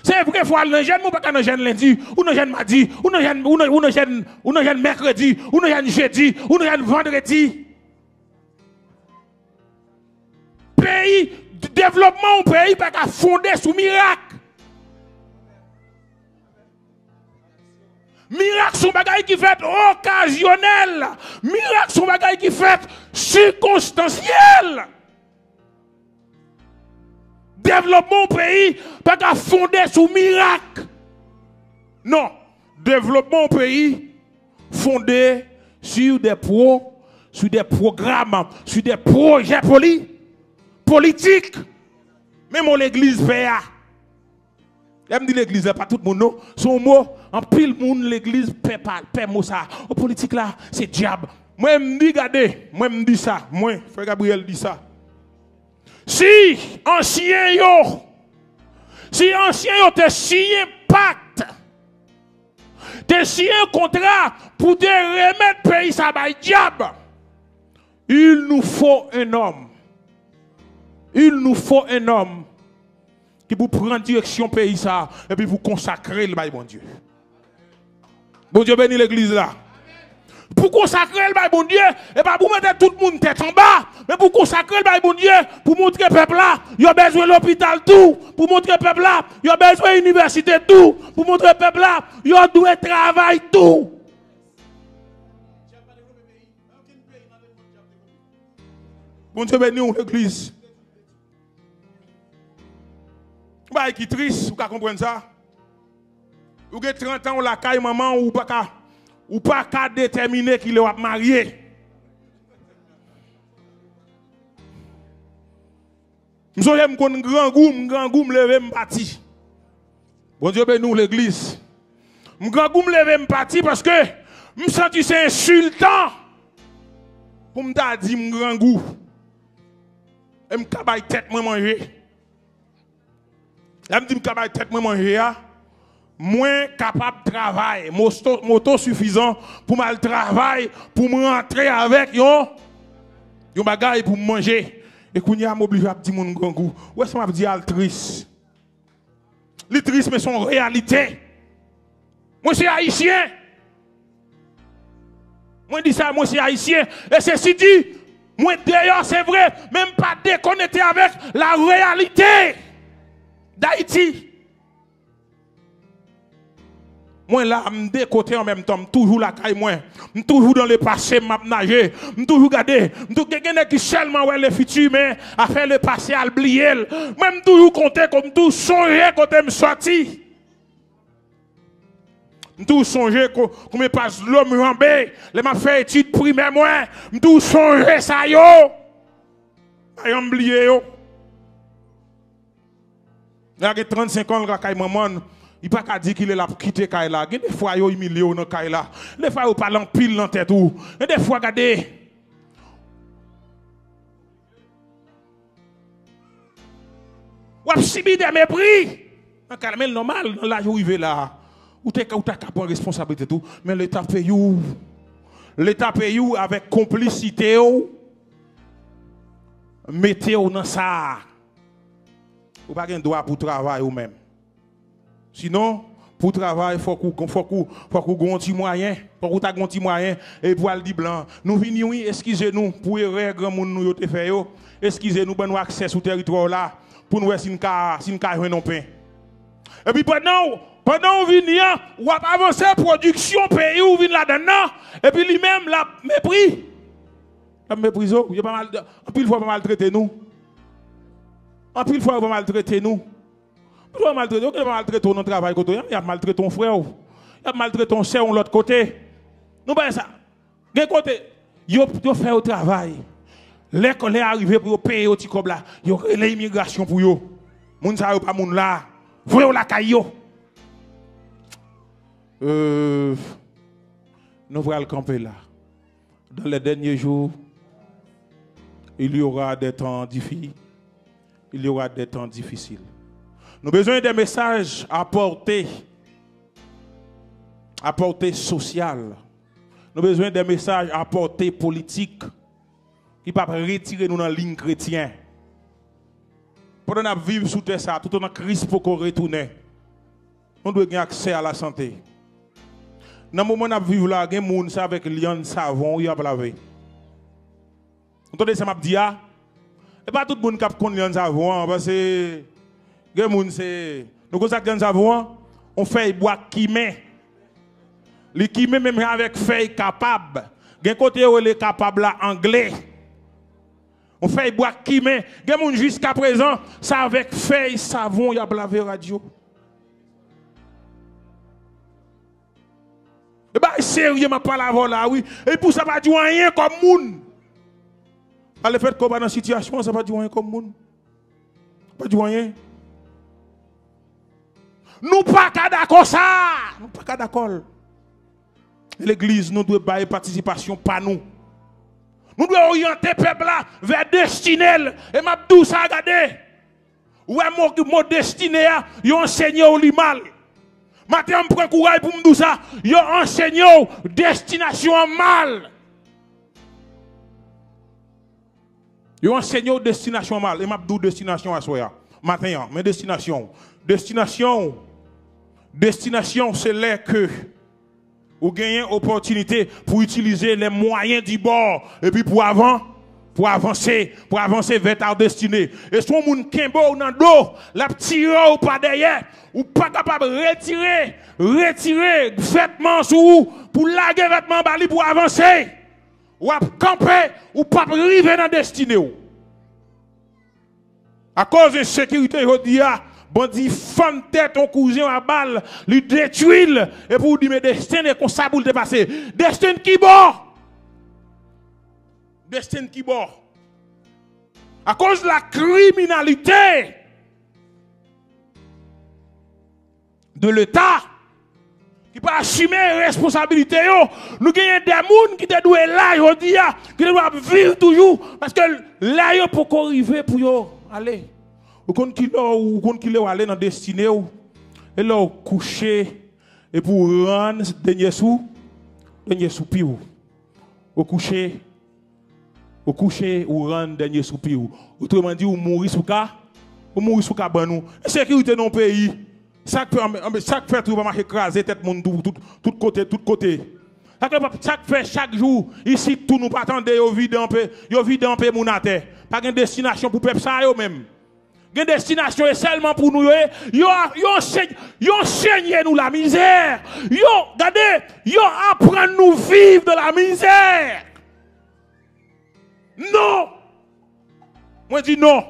Se vre, fò al nan jèn, men ou pa ka nan jèn lendi, ou nan jèn madi, ou nan jèn, ou nan, ou nan jèn, ou nan jèn mèkredi, ou nan jèn jedi, ou nan jèn vandredi. Peyi, devlopman yon peyi pa ka fonde sou mirak. Mirak se yon bagay ki fèt okazyonèl. Mirak se yon bagay ki fèt sikonstansyèl. Devlopman yon peyi pa ka fonde sou mirak. Non. Devlopman yon peyi fonde sur des pro-, sur des programmes, sur des projets poli-, politiques. Menm yon legliz pè a. Lè m di legliz la, pa tout moun non. Se yon mo, anpil moun legliz pè pa, pè mo sa. O politik la, se dyab. Mwen m di, gade, mwen m di sa. Mwen, Frè Gabriel di sa. Si ansyen yo, si ansyen yo te siyen pak, te siyen kontra pou te remèt peyi sa bay dyab, il nous faut un homme. Il nous faut un homme ki pou pran direksyon peyi sa a, epi pou konsakre l bay Bondye. Bondye beni legliz la. Pou konsakre l bay Bondye, e pa pou mete tout moun tèt anba, men pou konsakre l bay Bondye, pou montre pèp la, yo bezwen lopital tou, pou montre pèp la, yo bezwen inivèsite tou, pou montre pèp la, yo dwe travay tou. Bondye beni w, legliz. Yon bagay ki tris, ou ka konprann sa? Ou gen trant an, ou lakay manman w, ou pa ka, ou pa ka detèmine kilè w ap marye. M sonje m konn grangou, m grangou, m leve, m pati. Bondye beni w, legliz. M grangou, m leve, m pati paske m santi se ensiltan pou m ta di m grangou. E m ka bay tèt mwen manje. Lè m di m ka bay tèt mwen manje a, mwen kapab travay, m oto-, m otosifizan pou m al travay, pou m rantre avèk yon, yon bagay pou m manje. E kounye a, m oblije ap di moun grangou. Ou wè sa m ap di a, l tris. Li tris, men se yon reyalite. Mwen se ayisyen. Mwen di sa, mwen se ayisyen. E sesi di, mwen deyò, se vre, men m pa dekonekte avèk la reyalite d Ayiti. Mwen la, m de kote an menm tan, m toujou lakay mwen. M toujou dan le pase, m ap naje. M toujou gade. M tou-, gen, gen nèg ki sèlman wè le fiti, men afè le pase a, l bliye l. Mwen, m toujou konte, m toujou sonje kote m sòti. M toujou sonje ko-, konbyen pas dlo m janbe lè m ap fè etid primè mwen. M toujou sonje sa yo. Pa janm bliye yo. Nèg la gen trannsenk an, l lakay manman l. Li pa ka di kilè l ap kite kay la. Gen de fwa yo imilye w nan kay la. Gen de fwa yo pale anpil nan tèt ou. Gen de fwa, gade, W ap sibi de mepri. Nan ka, men l nòmal, nan laj ou rive la a, ou te, ou ta ka pran responsablite tou. Men Leta peyi w, Leta peyi w avèk konplisite w, mete w nan sa a. Ou pa gen dwa pou travay ou menm. Sinon, pou travay, fòk ou, fòk ou, fòk ou gen yon ti mwayen. Fòk ou ta gen yon ti mwayen. E pou al di blan, nou vini wi, eskize nou pou erè granmoun nou yo te fè yo. Eskize nou, ban nou aksè sou tèritwa w la pou n wè si n ka, si n ka jwenn yon pen. Epi pandan w, pandan w vini an, w ap avanse pwodiksyon peyi w vin ladan l nan, epi li menm l ap mepri. L ap meprize w. Yo pa mal, anpil fwa yo pa maltrete nou. Anpil fwa yo pa maltrete nou. Yo pa maltrete, yo pa maltrete w nan travay kote w ye, y ap maltrete yon frè w. Y ap maltrete yon sè w yon lòt kote. Nou pa wè sa. Gen kote, yo, yo fè yo travay. Lè, lè a rive pou yo peye yo ti kòb la, yo rele imigrasyon pou yo. Moun sa yo pa moun la. Voye yo lakay yo. Euh, nou pral kanpe la. Dans les derniers jours, il y aura des temps diffi-, il y aura des temps difficiles. Nou bezwen de mesaj a pòte, a pòte sosyal. Nou bezwen de mesaj a pòte politik ki p ap retire nou nan liy kretyen. Pandan n ap viv sou tè sa a, toutotan Kris poko retounen, nou dwe gen aksè a lasante. Nan moman n ap viv la, gen moun se avèk lyann savon y ap lave. Ou tande sa m ap di a? E pa tout moun k ap konn lyann savon an, paske gen moun se, nou konn sa k lyann savon an? Yon fèy bwa k kimen. Li kimen menm jan avèk fèy kapab. Gen kote yo rele kapab la angle. Yon fèy bwa k kimen. Gen moun jiskaprezan, se avèk fèy savon y ap lave rad yo. E bagay serye m ap pale avè w la, wi. E pou sa pa di w anyen kòm moun. Pa lefètke w pa nan sitiyasyon an, sa pa di w anyen kòm moun. Pa di w anyen. Nou pa ka dakò sa. Nou pa ka dakò l. E legliz, nou dwe bay patisipasyon pa nou. Nou dwe oryante pèp la vè destine l. E m ap di w sa, gade. Ou wè mo, mo destine a, yo ansenye w li mal. Maten an, m pran kouraj pou m di w sa, yo ansenye w destinasyon an mal. Yo ansenye w destinasyon an mal. E m ap di w destinasyon aswè a. Maten an, men destinasyon w. Destinasyon w. Destinasyon w, se lè ke ou genyen opòtinite pou itilize les moyens du bord, epi pou avan, pou avanse, pou avanse vè ta destine. E si yon moun kenbe w nan do, l ap tire w pa dèyè, ou pa kapab retire, retire vètman sou ou, pou lage vètman an ba li pou avanse. W ap kanpe, ou p ap rive nan destine w. Akoz ensekirite jodi a, bandi fann tèt yon kouzen w a bal, li detwi l, epi w di, men Destin, e konsa pou l te pase. Destin ki bò? Destin ki bò? Akoz la kriminalite de Leta ki pa asime responsabilite yo. Nou genyen de moun ki te dwe la jodi a, ki te dwe ap viv toujou, paske lè yo poko rive pou yo ale. Ou konn ki lè, ou konn ki lè w ale nan destine w, e lè w kouche, epi w rann dènye sou, dènye soupi w. Ou kouche, ou kouche, ou rann dènye soupi w. Otreman di, ou mouri sou ka, ou mouri sou kabann ou. Ensekirite nan yon peyi. Sa k fè, anben, sa k fè tou yo pa mache kraze tèt moun tou, tout, tout kote, tout kote. Sa k fè, sa k fè chak jou, isit tou nou pa tande yo vide anpe, yo vide anpe moun atè. Pa gen destinasyon pou pèp sa yo menm. Gen destinasyon e sèlman pou nou yo ye. Yo, yo anseny-, yo ansenye nou lamizè. Yo, gade, yo aprann nou viv de lamizè. Non. Mwen di non.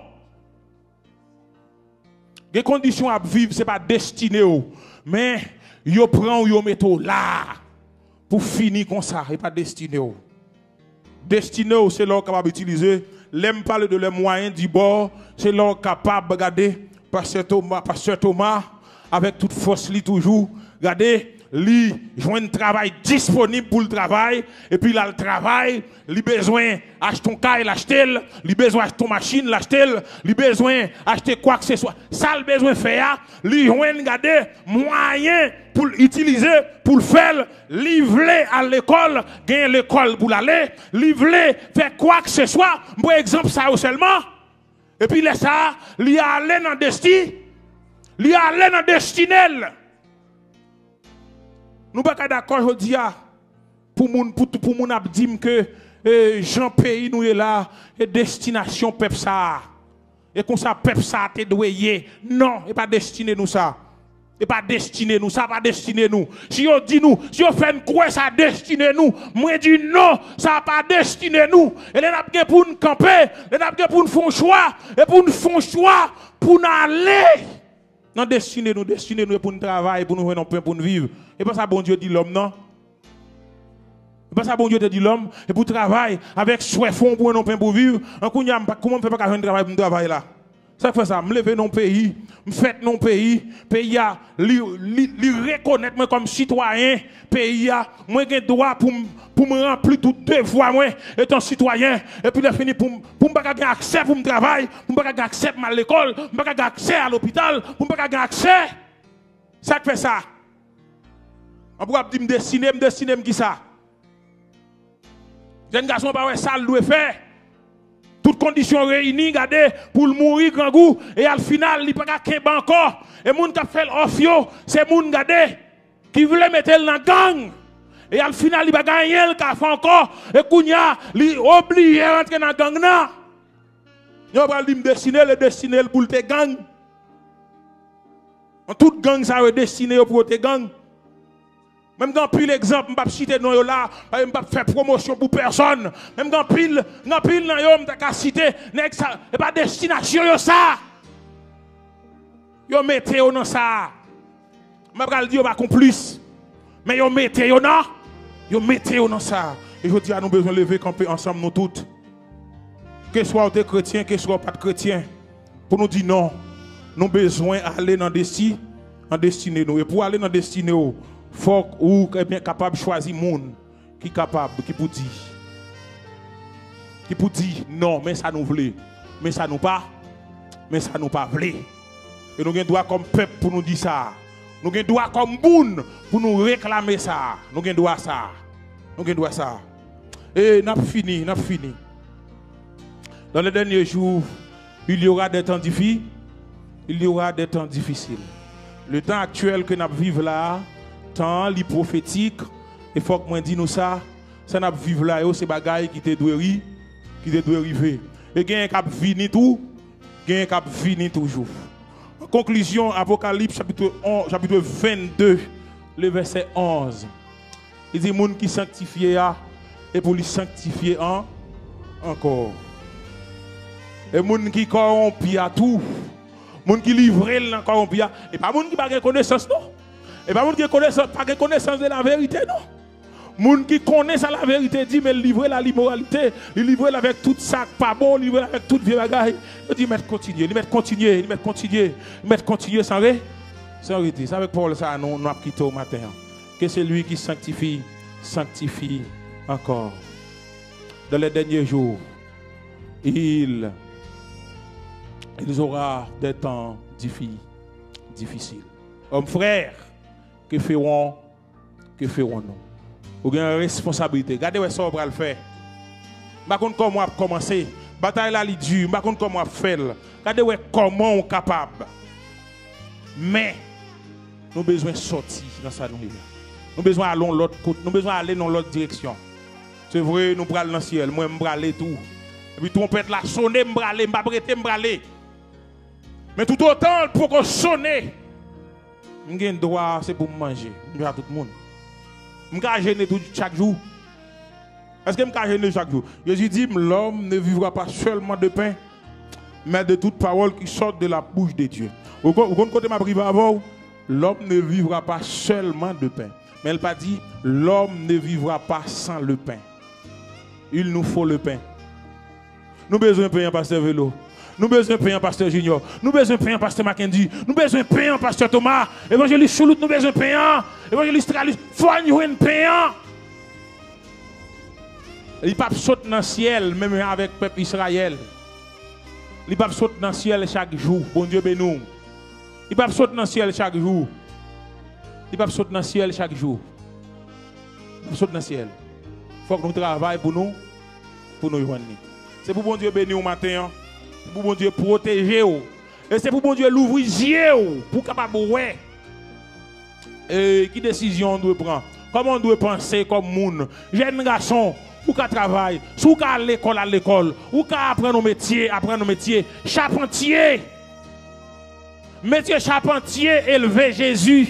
Gen kondisyon w ap viv, se pa destine w. Men, yo pran w, yo mete w la pou fini konsa. E pa destine w. Destine w, se lè w kapab itilize. Lè m pale de les moyens du bord, se lè w kapab gade Pastè Thomas, Pastè Thomas, avèk tout fòs li toujou. Gade, Li jwenn travay disponib pou l travay, epi l al travay, li bezwen achte yon kay, l achte l, li bezwen achte yon machin, l achte l, li bezwen achte kwakseswa. Sa l bezwen fè a, li jwenn, gade, mwayen pou l itilize, pou l fè l. Li vle al lekòl, gen lekòl pou l ale, li vle fè kwakseswa. M pran egzanp sa yo sèlman. Epi lè sa a, li ale nan desti, li ale nan destine l. Nou pa ka dakò jodi a pou moun, pou, pou moun ap di m ke, e, jan peyi nou ye la, e destinasyon pèp sa a. E konsa pèp sa a te dwe ye. Non, e pa destine nou sa. E pa destine nou, sa pa destine nou. Si yo di nou, si yo fè n kwè sa destine nou, mwen di non, sa pa destine nou. E lè n ap gen pou n kanpe, lè n ap gen pou n fè yon chwa, e pou n fè yon chwa, pou n ale nan destine nou, destine nou e pou n travay, pou nou jwenn yon pen pou n viv. E pa sa Bondye di lòm, non. E pa sa Bondye te di lòm, e pou travay avèk swèf ou pou jwenn yon pen pou viv. An kounye a, m pa, kouman m fè pa ka jwenn travay pou m travay la? Sa k fè sa? M leve nan yon peyi, m fèt nan yon peyi, peyi a, li, li, li rekonèt mwen kòm sitwayen peyi a. Mwen gen dwa pou m, pou m ranpli tout devwa mwen, etan sitwayen. Epi lè fini, pou m, pou m pa ka gen aksè pou m travay, pou m pa ka gen aksè pou m al lekòl, pou m pa ka gen aksè a lopital, pou m pa ka gen aksè. Sa k fè sa? Anpil ap di m destine, m destine m kisa? Jèn gason pa wè sa l dwe fè. Tout kondisyon reyini, gade, pou l mouri grangou, e al final, li pa ka kenbe ankò. E moun k ap fè l òf yo, se moun, gade, ki vle mete l nan gang. E al final, li pa gen anyen l ka fè ankò. E kounye a, li oblije rantre nan gang nan. Yo pral di m destine l, e destine l pou l te gang. Tout gang sa yo destine yo pou yo te gang. Menm gen anpil egzanp, m p ap site non yo la, paske m p ap fè pwomosyon pou pèsòn. Menm gen anpil, gen anpil nan yo, m ta ka site, nèg sa, e pa destinasyon yo sa. Yo mete yo nan sa. M pa pral di yo pa konplis. Men yo mete yo nan, yo mete yo nan sa. E jodi a, nou bezwen leve kanpe ansanm nou tout. Keswa w te kretyen, keswa w pa t kretyen. Pou nou di non, nou bezwen ale nan desi, nan destine nou. E pou ale nan destine w, fòk ou, ebyen, kapab chwazi moun ki kapab, ki pou di, ki pou di non, men sa nou vle, men sa nou pa, men sa nou pa vle. E nou gen dwa kòm pèp pou nou di sa. Nou gen dwa kòm moun pou nou reklame sa. Nou gen dwa sa. Nou gen dwa sa. E n ap fini, n ap fini. Dans les derniers jours, il y aura des temps diffi-, il y aura des temps difficiles. Le tan aktyèl ke n ap viv la a, tan an li pwofetik, e fòk mwen di nou sa, sa n ap viv la yo, se bagay ki te dwe ri-, ki te dwe rive. E genyen k ap vini tou, genyen k ap vini toujou. An konklizyon, Apokalips chapit on, chapit vennde, le vèsè onz. Li di, moun ki sanktifye a, e pou li sanktifye an, ankò. E moun ki kòwonpi a tou, moun ki livre l nan kòwonpi a, e pa moun ki pa gen konesans, non. E pa moun ki gen konesans, pa gen konesans de la verite, non. Moun ki konnen sa laverite di, men l livre l a limoralite, li livre l avèk tout sa k pa bon, li livre l avèk tout vye bagay. Yo di, mèt kontinye, li mèt kontinye, li mèt kontinye, li mèt kontinye san re-, san rete. Se avèk pawòl sa a nou, nou ap kite w maten an. Que celui qui sanctifie, sanctifie encore. Dans les derniers jours, il, ils aura des temps diffi-, difficiles. Homme frère, que ferons, que ferons-nous? Ou gen yon responsablite. Gade wè sa w pral fè. M pa konn kòman w ap kòmanse. Batay la li di. M pa konn kòman w ap fè l. Gade wè kòman w kapab. Men, nou bezwen sòti nan sa nou ye a. Nou bezwen ale yon lòt kote. Nou bezwen ale nan yon lòt direksyon. Se vre, nou pral nan syèl. Mwen, m prale tou. Epi twonpèt la sone, m prale. M p ap rete, m prale. Men toutotan l poko sone, m gen dwa, se pou m manje. M jan tout moun. M ka jene tout, chak jou. Èske m ka jene chak jou? Jezi di m, l'homme ne vivra pas seulement de pain, mais de toute parole qui sort de la bouche de Dieu. Ou kon-, ou konn kote m ap rive avè w? L'homme ne vivra pas seulement de pain. Men l pa di, l'homme ne vivra pas sans le pain. Il nous faut le pain. Nou bezwen pen an, pastè Velo. Nou bezwen pen an, Pastè Junior. Nou bezwen pen an, Pastè Mackendy. Nou bezwen pen an, Pastè Thomas. Evanjelis Choulout, nou bezwen pen an. Evanjelis Tralis, fò n jwenn pen an. Li p ap sot nan syèl, menm jan avèk pèp Izrayèl. Li p ap sot nan syèl chak jou. Bondye beni w. Li p ap sot nan syèl chak jou. Li p ap sot nan syèl chak jou. Li p ap sot nan syèl. Fòk nou travay pou nou, pou nou jwenn li. Se pou Bondye beni w maten an. Se pou Bondye pwoteje w. E se pou Bondye louvri zye w pou w kapab wè. E ki desizyon w dwe pran? Kòman w dwe panse kòm moun? Jèn gason, ou ka travay. Si w ka al lekòl, al lekòl. Ou ka aprann yon metye, aprann yon metye. Chapantye! Metye chapantye elve Jezi.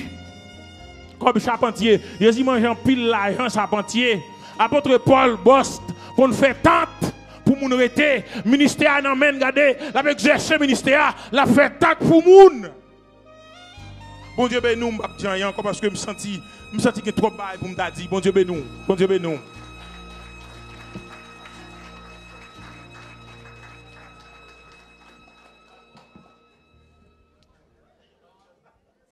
Kòm chapantye, Jezi manje anpil lajan chapantye. Apot Pòl Bòs konn fè tant pou moun rete. Ministè a nan men l, gade, l ap egzèse ministè a, l ap fè tant pou moun. Bondye beni w, m p ap di anyen ankò paske m santi, m santi gen twòp bagay pou m ta di. Bondye beni w. Bondye beni w.